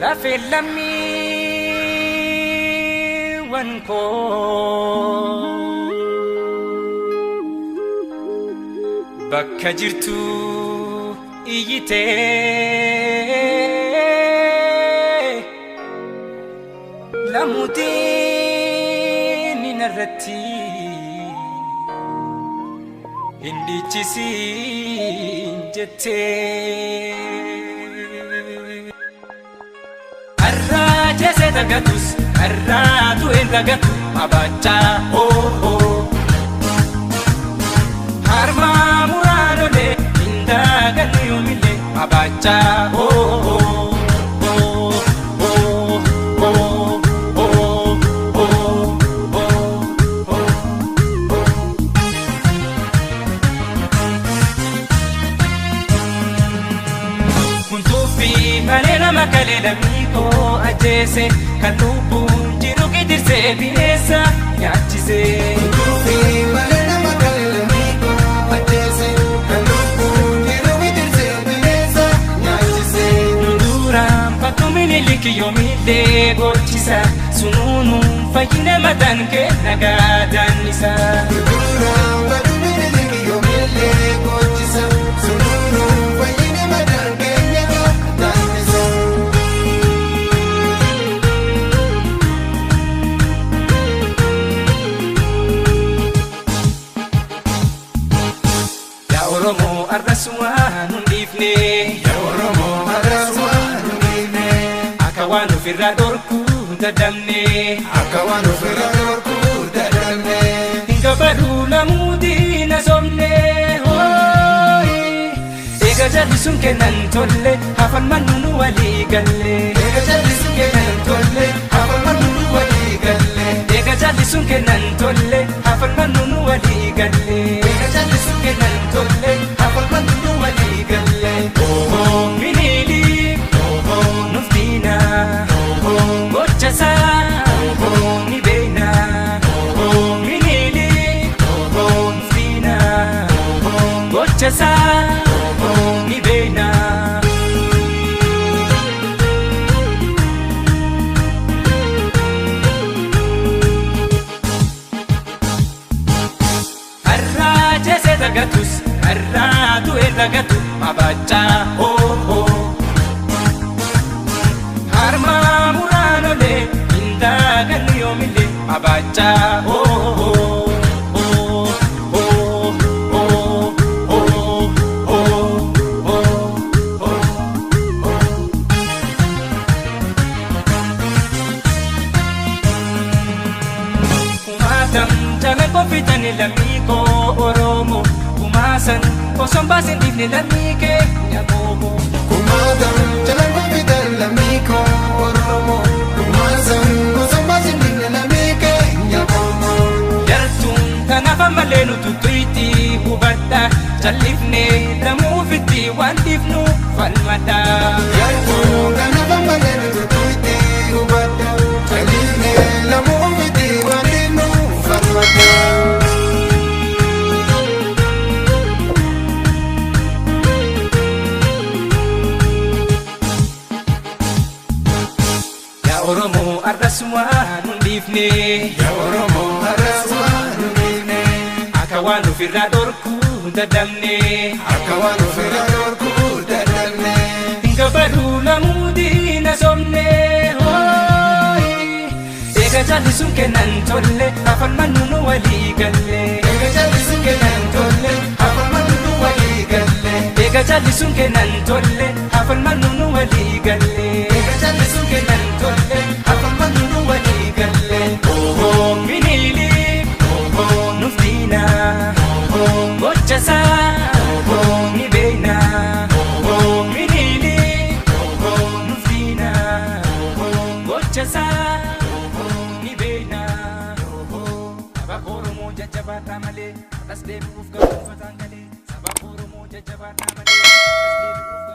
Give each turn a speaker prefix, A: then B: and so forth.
A: Lafee lammiiwwan koo bakka jirtu iyyitee lamuutiin narratti hin dhiichisiin jettee. Har'aa jeesee dagatus har'aa du'een dagatu mabaachaa hoo hoo. Harmaa muraanolee hin dagannu yoomillee mabaachaa hoo hoo. Hoo hoo hoo hoo hoo hoo hoo. Kuntuufi malee nama kalee lammii koo ajjeese kan lubbuun jiru gidirsee bineensa nyaachise.
B: Kuntuufi malee nama kalee lammii koo ajjeese kan lubbuun jiru gidirsee bineensa nyaachise.
A: Duraan bakka Miniliki yoomillee gochisa sunuunuun fayyina mataan kee nagaa daannisa.
B: Duraan badu Miniliki yoomillee gochisa sunuunuun fayyina mataan keenya daannisa.
A: Yaa Oromoo arras waan hin dhiifne.
B: Yaa Oromoo har'as waan hin dhiifne.
A: Akka waan ofirraa dhorkuu dadhabne.
B: Akka waan ofirraa dhorkuu dadhabne.
A: Hin gabbadhu lamuutiin asoomne. Eega jallisuun kennan tolle hafan mannu nu walii galle.
B: Eega jallisuun kennan tolle hafan mannu nu walii galle.
A: Eega jallisuun kennan tolle hafan mannu nu walii galle.
B: Eega jallisuun kennan tolle hafan mannu nu walii galle.
A: Ohoo Minilik nuuf diina gochasaa ni beekna. Minilik nuuf diina gochasaa ni beekna. Har'aa jeesee dagatus har'aa du'ee dagatu mabaachaa hoo hoo. Harmaa muraanolee hin dagannu yoomillee mabaachaa hoo hoo. Hoo hoo hoo hoo hoo hoo hoo. Kumaatam jala koofitani lammii koo Oromoo kumaasan osoo hin baasin dhiifne lammii kee nyaqoomoo.
B: Kumaatam jalaan kuufitan lammii koo Oromoo kumaasan osoo baasin dhiifne lammii keenya qomoo.
A: Jartuun kanaaf ammallee nutu tuyti hubadha jal'ifne lamuufitti waan dhiifnu falmadha.
B: Yartuu kanaaf ammallee nuti tuuti hubadha jal'ifne lamuufitti waan dhiifnu falmadha.
A: Yaa Oromoo arras waan hin dhiifne.
B: Yaa Oromoo har'as waan hin dhiifne.
A: Akka waan ofirraa dhorkuu dadhabne.
B: Akka waan ofirraa dhorkuu dadhabne.
A: Hin gabbadhu lamuutiin asoomne. Eega jallisuun kennan tolle hafan mannu nu walii galle.
B: Eega jallisuun kennan tolle hafan mannu nu walii galle.
A: Eega jallisuun kennan tolle hafan mannu nu walii galle.
B: Eega jallisuun kennan tolle hafan mannu nu walii galle.
A: Ohoo Minilik nuuf diina gochasaa ni beekna. Minilik nuuf diina gochasaa ni beekna. Saba Oromoo jajjabaadhaa malee har'as deebi'uuf gabaabfataan galee. Saba Oromoo jajjabaadhaa malee har'as deebi'uuf.